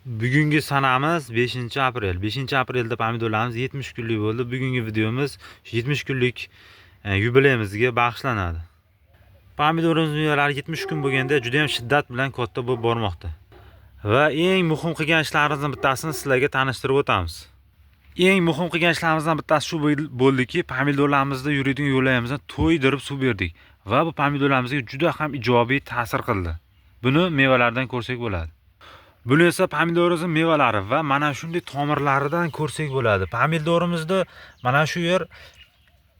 Bugungi sanamiz 5-aprel. 5-aprelda pomidorlarimiz 70 kunlik bo'ldi. Bugungi videomiz 70 kunlik yubileyimizga bag'ishlanadi. Pomidorimiz mevalari 70 kun bo'lganda juda ham shiddat bilan katta bo'lib bormoqda. Va eng muhim qilgan ishlarimizdan bittasini sizlarga tanishtirib o'tamiz. Eng muhim qilgan ishlarimizdan bittasi shu bo'ldiki, pomidorlarimizda yuradigan yo'llayimizdan to'ydirib suv berdik va bu pomidorlarimizga juda ham ijobiy ta'sir qildi. Buni mevalardan ko'rsak bo'ladi. Buni esa pomidorimizning mevalari va mana shunday tomirlaridan ko'rsak bo'ladi. Pomidorimizda mana shu yer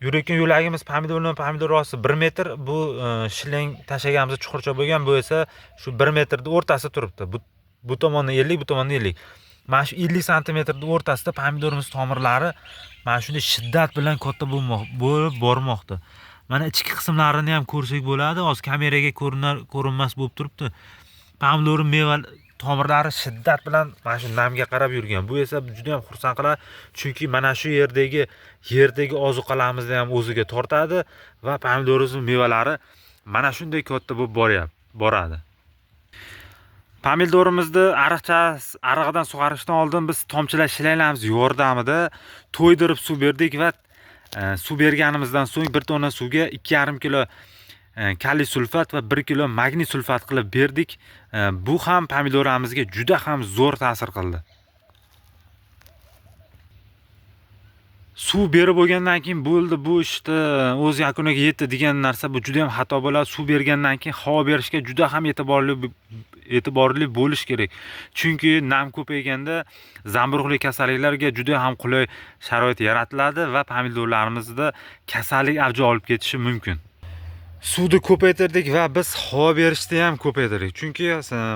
yurayotgan yo'lagimiz pomidor bilan pomidor orasi 1 metr, bu shilling tashlaganimizda chuqurcha bo'lgan, bu esa shu 1 metrning o'rtasida turibdi. Bu tomondan 50, bu tomondan 50. Mana shu 50 santimetrning o'rtasida pomidorimiz tomirlari mana shunday shiddat bilan katta bo'lib bormoqda. Mana ichki qismlarini ham ko'rsak bo'ladi. Hozir kameraga ko'rinmas bo'lib turibdi. Pomidor meva tomirlari shiddat bilan mana shu namga qarab yurgan. Bu esa juda ham xursand qiladi, chunki mana shu yerdagi ozuqalarimizni ham o'ziga tortadi va pomidorimizning mevalari mana shunday katta bo'lib boradi. Pomidorimizni arig'idan sug'arishdan oldin biz tomchilash shilanglarimiz yordamida to'ydirib suv berdik va suv berganimizdan so'ng 1 tonna suvga 2,5 kilo kaliy sulfat va 1 kilo magniy sulfat qilib berdik. Bu ham pomidoramizga juda ham zo'r ta'sir qildi. Suv berib bo'lgandan keyin bo'ldi, bu ishni o'z yakuniga yetdi degan narsa bu juda ham xato bo'ladi. Suv bergandan keyin havo berishga juda ham e'tiborli bo'lish kerak. Chunki nam ko'payganda zamburug'li kasalliklarga juda ham qulay sharoit yaratiladi va pomidorlarimizda kasallik avj olib ketishi mumkin. Suvni ko'paytirdik va biz havo berishni ham ko'paytirdik. Chunki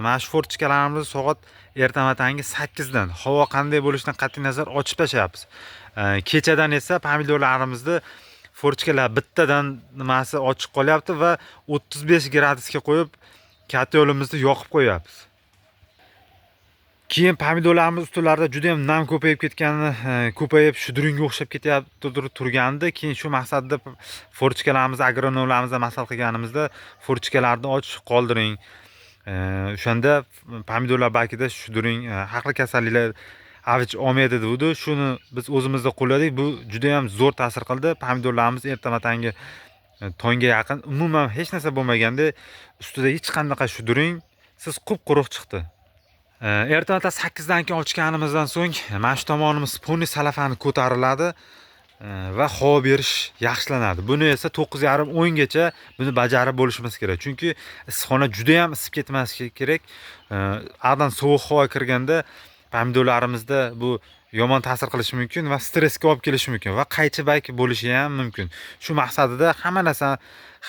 mana shu fortichkalarimizni soat ertami 8 dan havo qanday bo'lishidan qat'iy nazar ochib tashlayapmiz. Kechadan esa pomidorlarimizni fortichkalar bittadan nimasi ochiq qolyapti va 35 gradusga qo'yib katta yo'limizni yoqib qo'yapmiz. Keyin pomidorlarimiz ustilarida juda ham nam ko'payib ketgani, ko'payib shudringga o'xshab ketyapti turgandi. Keyin shu maqsadda fortichkalarimizni agronomlarimizdan maslahat qilganimizda fortichkalarni ochiq qoldiring. O'shanda pomidorlar bakida shudring, har xil kasalliklar avj olmaydi dedi. Shuni biz o'zimizda qo'lladik. Bu juda ham zo'r ta'sir qildi. Pomidorlarimiz ertami tongga yaqin umuman hech narsa bo'lmaganda ustida hech qanaqa shudring siz qup-quruq chiqdi. Ertalab 8 dan keyin ochganimizdan so'ng mana shu tomonimiz poni salafani ko'tariladi va havo berish yaxshilanadi. Buni esa 9:30 gacha buni bajarib bo'lishimiz kerak. Chunki issiqxona juda ham isib ketmasligi kerak. Ag'dan sovuq havo kirganda pomidorlarimizda bu yomon ta'sir qilishi mumkin va stressga olib kelishi mumkin va qaychi bayk bo'lishi ham mumkin. Shu maqsadida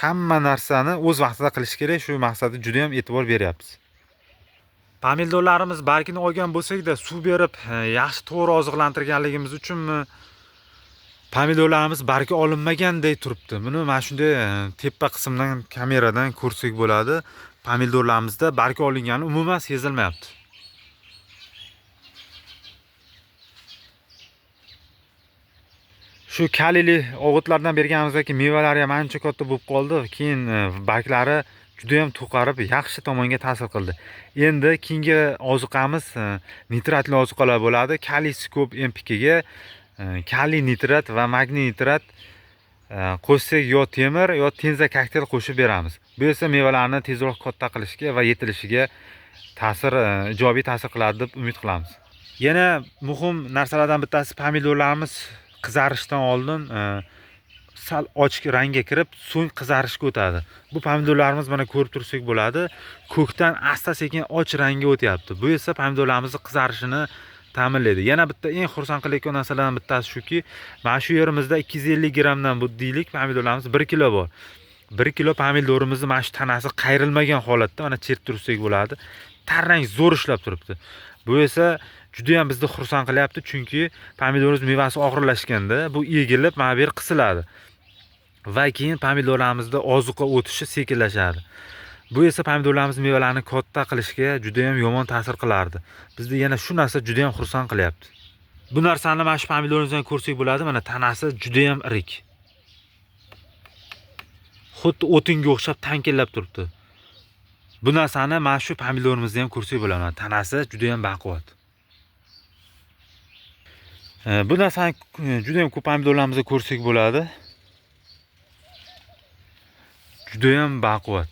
hamma narsani o'z vaqtida qilish kerak. Shu maqsadga juda ham e'tibor beryapmiz. Pomidorlarimiz bargini olgan bo'lsak-da, suv berib, yaxshi to'g'ri oziqlantirganligimiz uchunmi pomidorlarimiz bargi olinmaganday turibdi. Buni mana shunday tepa qismdan kameradan ko'rsak bo'ladi. Pomidorlarimizda bargi olingani umuman sezilmayapti. Shu kaliyli ovutlardan berganimizdagi mevalari ham ancha katta bo'lib qoldi. Keyin barglari juda ham to'qarib, yaxshi tomonga ta'sir qildi. Endi keyingi ozuqamiz nitratli ozuqalar bo'ladi. Kaliysi ko'p N P K ga kaliy nitrat va magniy nitrat qo'shsak yo temir yo tenza kokteyl qo'shib beramiz. Bu esa mevalarni tezroq katta qilishga va yetilishiga ijobiy ta'sir qiladi deb umid qilamiz. Yana muhim narsalardan bittasi pomidorlarimiz qizarishdan oldin sal ochiq rangga kirib, so'ng qizarishga o'tadi. Bu pomidorlarimiz mana ko'rib tursak bo'ladi, ko'kdan asta-sekin och rangga o'tyapti. Bu esa pomidorlarimizni qizarishini ta'minlaydi. Yana bitta eng xursand qilayotgan narsalardan bittasi shuki, mana shu yerimizda 250 grammdan bu deylik pomidorlarimiz 1 kilo bor. 1 kilo pomidorimizni mana shu tanasi qayrilmagan holatda mana chertib tursak bo'ladi. Tarang zo'r ishlab turibdi. Bu esa juda ham bizni xursand qilyapti, chunki pomidorimiz mevasi og'irlashganda bu egilib mana bu yer qisiladi va keyin pomidorlarimizda ozuqa o'tishi sekinlashadi. Bu esa pomidorlarimiz mevalarini katta qilishga juda ham yomon ta'sir qilardi. Bizni yana shu narsa juda ham xursand qilyapti. Bu narsani mana shu pomidorimizdan ko'rsak bo'ladi. Mana tanasi juda ham irik. Xuddi o'tinga o'xshab tankillab turibdi. Bu narsani mana shu pomidorimizda ham ko'rsak bo'ladi. Tanasi juda ham baquvvat. Bu narsani juda ham ko'p pomidorlarimizda ko'rsak bo'ladi. Juda ham baquvvat.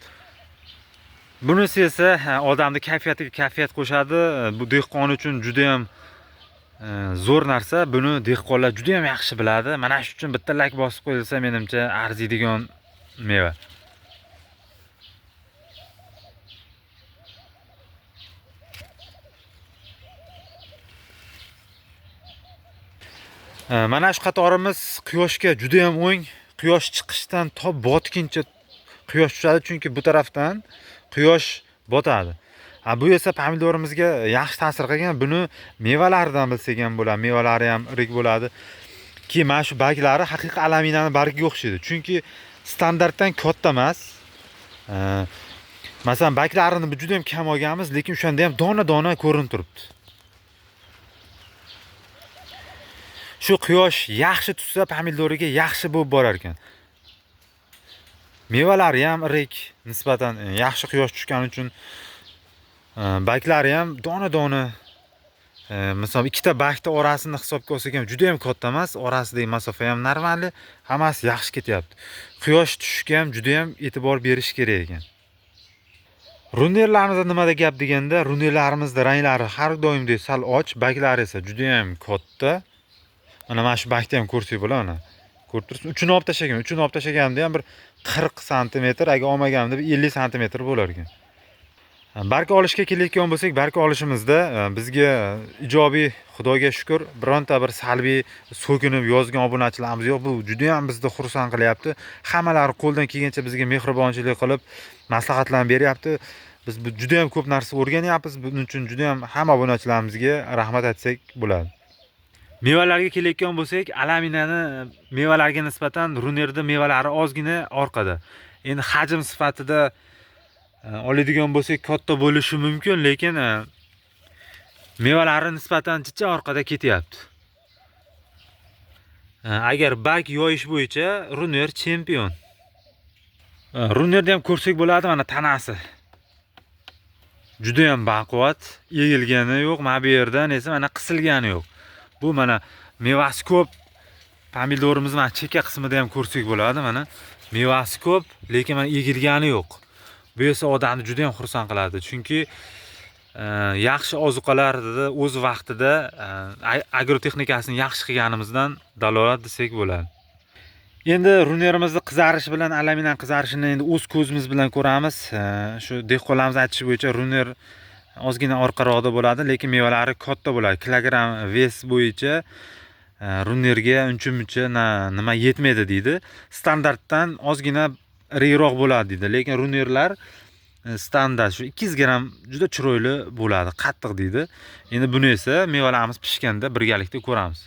Bunisi esa odamni kayfiyatiga kayfiyat qo'shadi. Bu dehqon uchun juda ham zo'r narsa. Buni dehqonlar juda ham yaxshi biladi. Mana shu uchun bitta lak bosib qo'yilsa, menimcha arziydigan meva. Mana shu qatorimiz quyoshga juda ham o'ng. Quyosh chiqishdan to botguncha quyosh tushadi, chunki bu tarafdan quyosh botadi. Bu esa pomidorimizga yaxshi ta'sir qilgan. Buni mevalaridan bilsak ham bo'ladi. Mevalari ham irik bo'ladi. Keyin mana shu barglari haqiqiy alaminani bargiga o'xshaydi. Chunki standartdan katta emas. Masalan, barglarini biz juda ham kam olganmiz, lekin o'shanda ham dona-dona ko'rinib turibdi. Shu quyosh yaxshi tushsa pomidoriga yaxshi bo'lib borar ekan. Mevalari ham irik, nisbatan yaxshi quyosh tushgani uchun barglari ham dona-dona. Masalan, ikkita bargni orasini hisobga olsak ham juda ham katta emas, orasidagi masofa ham normalli, hammasi yaxshi ketyapti. Quyosh tushishiga ham juda ham e'tibor berish kerak ekan. Runderlarimizda nimada gap deganda, runderlarimizda ranglari har doimdek sal och, barglari esa juda ham katta. Mana shu bargni ham ko'rsak bo'ladi, mana. Ko'rib turibsiz, uchini olib tashlagan, uchini olib tashlaganimda ham bir 40 santimetr, agar olmaganimda bir 50 santimetr bo'lar ekan. Barg olishga kelayotgan bo'lsak, barg olishimizda bizga ijobiy, Xudoga shukr, bironta bir salbiy so'kinib yozgan obunachilarimiz yo'q. Bu juda ham bizni xursand qilyapti. Hammalari qo'ldan kelgancha bizga mehribonchilik qilib, maslahatlarni beryapti. Biz bu juda ham ko'p narsa o'rganyapmiz. Buning uchun juda ham hamma obunachilarimizga rahmat aytsak bo'ladi. Mevalarga kelayotgan bo'lsak, alaminani mevalarga nisbatan runerda mevalari ozgina orqada. Endi hajm sifatida oladigan bo'lsak katta bo'lishi mumkin, lekin mevalari nisbatan jicha orqada ketyapti. Agar barg yoyish bo'yicha runer chempion. Runerni ham ko'rsak bo'ladi, mana tanasi juda ham baquvvat, egilgani yo'q, mana bu yerdan esa mana qisilgani yo'q. Bu mana mevasi ko'p pomidorimiz mana chekka qismida ham ko'rsak bo'ladi, mana mevasi ko'p, lekin mana egilgani yo'q. Bu esa odamni juda ham xursand qiladi, chunki yaxshi ozuqalarni o'z vaqtida agrotexnikasini yaxshi qilganimizdan dalolat desak bo'ladi. Endi runerimizni qizarishi bilan alaminani qizarishini endi o'z ko'zimiz bilan ko'ramiz. Shu dehqonlarimiz aytishi bo'yicha runer ozgina orqaroqda bo'ladi, lekin mevalari katta bo'ladi. Kilogramm ves bo'yicha runerga uncha-muncha nima yetmaydi deydi. Standartdan ozgina irikroq bo'ladi deydi, lekin runerlar standart shu 200 gramm juda chiroyli bo'ladi, qattiq deydi. Endi buni esa mevalarimiz pishganda birgalikda ko'ramiz.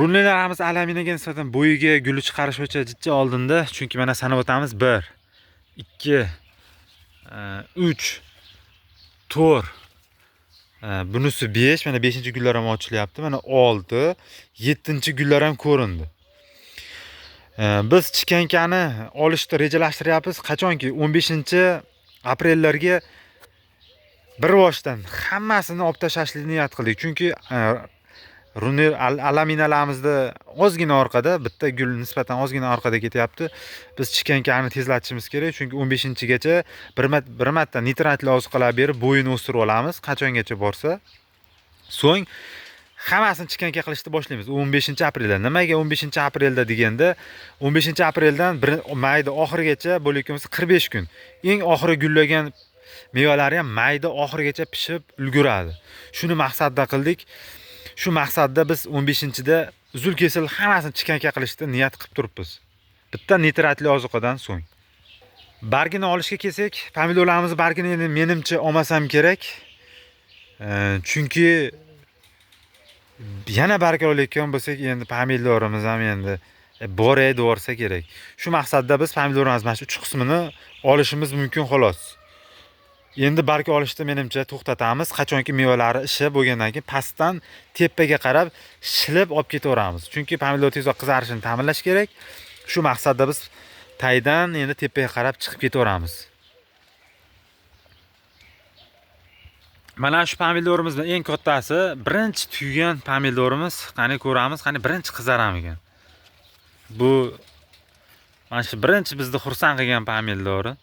Runerlarimiz alaminaga nisbatan bo'yiga guli chiqarish bo'yicha jicha oldinda, chunki mana sanab o'tamiz 1 2 3 4, bunisi 5, mana 5-gullar ham ochilyapti, mana 6, 7-gullar ham ko'rindi. Biz chikankani olishni rejalashtiryapmiz. Qachonki 15-aprellarga bir boshdan hammasini olib tashlashni niyat qildik. Chunki runer alaminalarimizda ozgina orqada, bitta gul nisbatan ozgina orqada ketyapti. Biz chikankani tezlatishimiz kerak, chunki 15-gacha bir marta nitratli ozuqalar berib bo'yini o'stirib olamiz, qachongacha borsa. So'ng hammasini chikanka qilishni boshlaymiz 15-aprelda. Nimaga 15-aprelda deganda, 15-apreldan 1 mayda oxirigacha bo'layotgan bo'lsa 45 kun. Eng oxiri gullagan mevalari ham mayda oxirigacha pishib ulguradi. Shuni maqsadda qildik. Shu maqsadda biz 15-da uzil kesil hammasini chikanka qilishni niyat qilib turibmiz. Bitta nitratli ozuqadan so'ng. Bargini olishga kelsak, pomidorlarimiz bargini endi menimcha olmasam kerak. Chunki yana barg olayotgan bo'lsak, endi pomidorimiz ham endi boray devorsa kerak. Shu maqsadda biz pomidorimiz mana shu 3 qismini olishimiz mumkin xolos. Endi barg olishni menimcha to'xtatamiz. Qachonki mevalari ishi bo'lgandan keyin pastdan tepaga qarab shilib olib ketaveramiz. Chunki pomidor tezroq qizarishini ta'minlash kerak. Shu maqsadda biz taydan endi tepaga qarab chiqib ketaveramiz. Mana shu pomidorimizning eng kattasi, birinchi tuygan pomidorimiz. Qani ko'ramiz, qani birinchi qizaramikan. Bu mana shu birinchi bizni xursand qilgan pomidori.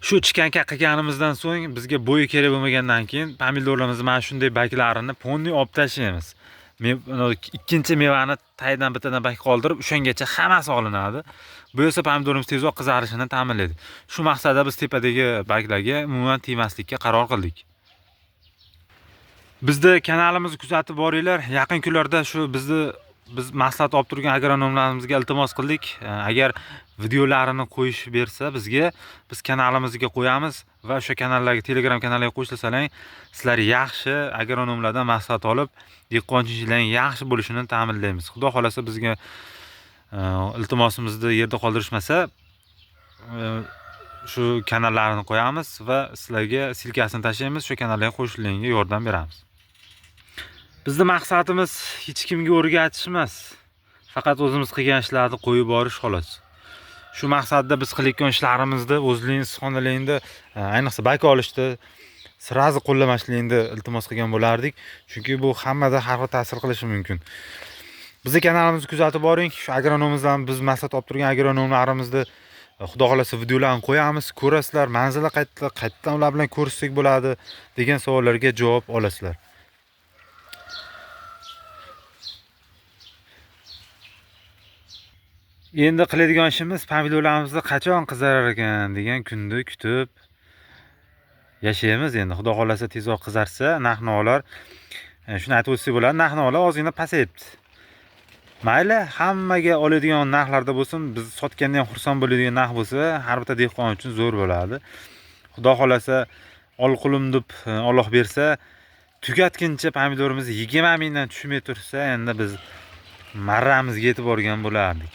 Shu chikanka qilganimizdan so'ng bizga bo'yi kerak bo'lmagandan keyin pomidorlarimizni mana shunday baklarini ponni olib tashlaymiz. Ikkinchi mevani tagidan bittadan bak qoldirib, o'shangacha hammasi olinadi. Bu esa pomidorimiz tezroq qizarishini ta'minlaydi. Shu maqsadda biz tepadagi baklarga umuman tegmaslikka qaror qildik. Bizni kanalimizni kuzatib boringlar. Yaqin kunlarda shu biz maslahat olib turgan agronomlarimizga iltimos qildik. Agar videolarini qo'yish bersa bizga, biz kanalimizga qo'yamiz va o'sha kanallarga, Telegram kanaliga qo'shilsalar, sizlar yaxshi agronomlardan maslahat olib, dehqonchilikning yaxshi bo'lishini ta'minlaymiz. Xudo xolasa bizga iltimosimizni yerda qoldirishmasa, shu kanallarni qo'yamiz va sizlarga silkasini tashlaymiz, shu kanallarga qo'shilishingga yordam beramiz. Bizning maqsadimiz hech kimga o'rgatish emas. Faqat o'zimiz qilgan ishlarni qo'yib borish xolos. Shu maqsadda biz qilayotgan ishlarimizni o'zlaringiz xonalaringda, ayniqsa bak olishda sirazi qo'llamaslikni iltimos qilgan bo'lardik. Chunki bu hammada har xil ta'sir qilishi mumkin. Bizning kanalimizni kuzatib boring. Shu agronomimizdan biz maslahat olib turgan agronomlarimizni Xudo xolasa videolarni qo'yamiz, ko'rasizlar, manzili qayerda, qayerdan ular bilan ko'rishsak bo'ladi degan savollarga javob olasizlar. Endi qiladigan ishimiz pomidorlarimizni qachon qizarar ekan degan kunni kutib yashaymiz endi. Xudo xolasa tezroq qizarsa, narx-navolar, shuni aytib o'tsak bo'ladi, narx-navolar ozgina pasayibdi. Mayli, hammaga oladigan narxlarda bo'lsin, biz sotganda ham xursand bo'ladigan narx bo'lsa, har bitta dehqon uchun zo'r bo'ladi. Xudo xolasa ol qulim deb Alloh bersa, tugatguncha pomidorimiz 20 mingdan tushmay tursa, endi biz marramizga yetib borgan bo'lardik.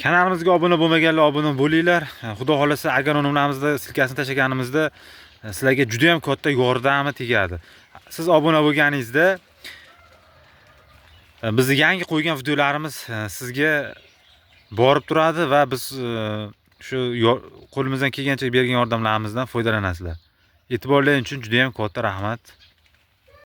Kanalimizga obuna bo'lmaganlar obuna bo'linglar. Xudo xolasa agronomlarimizda silkasini tashlaganimizda sizlarga juda ham katta yordami tegadi. Siz obuna bo'lganingizda bizni yangi qo'ygan videolarimiz sizga borib turadi va biz shu qo'limizdan kelgancha bergan yordamlarimizdan foydalanasizlar. E'tiborlaring uchun juda ham katta rahmat.